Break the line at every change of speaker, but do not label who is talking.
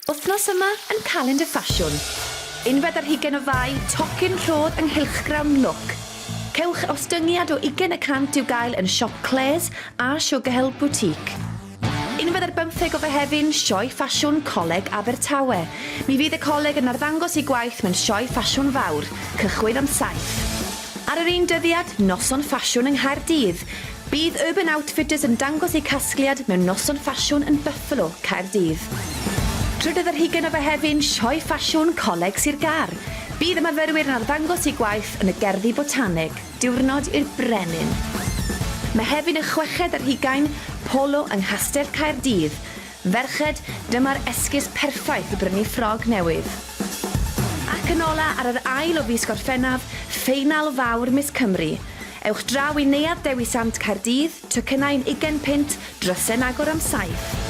Wythnos yma yn Calendar Ffasiwn. Unfed ar hugain o Fai, tocyn rhodd yng nghylchgrawn Look. Cewch ostyngiad o ugain y cant i'w gael yn siop Claire's a Sugar Hill Boutique. Unfed ar bymtheg o Fehefin, Sioe Ffasiwn Coleg Abertawe. Mi fydd y coleg yn arddangos eu gwaith mewn sioe ffasiwn fawr, cychwyn am saith. Ar yr un dyddiad, noson ffasiwn yng Nghaerdydd. Bydd Urban Outfitters yn dangos eu casgliad mewn noson ffasiwn yn Buffalo, Caerdydd. Trydydd ar hugain o Fehefin, Sioe Ffasiwn Coleg Sir Gâr. Bydd y myfyrwyr yn arddangos eu gwaith yn y Gerddi Botaneg, Diwrnod i'r Brenin. Mehefin y chweched ar hugain, Polo yng Nghastell Caerdydd. Ferched, dyma'r esgus perffaith i brynu ffrog newydd. Ac yn ola, ar yr ail o fis Gorffennaf, ffeinal fawr Miss Cymru. Ewch draw i Neuadd Dewi Sant Caerdydd, tocynnau'n ugain punt, dryse'n agor am saith.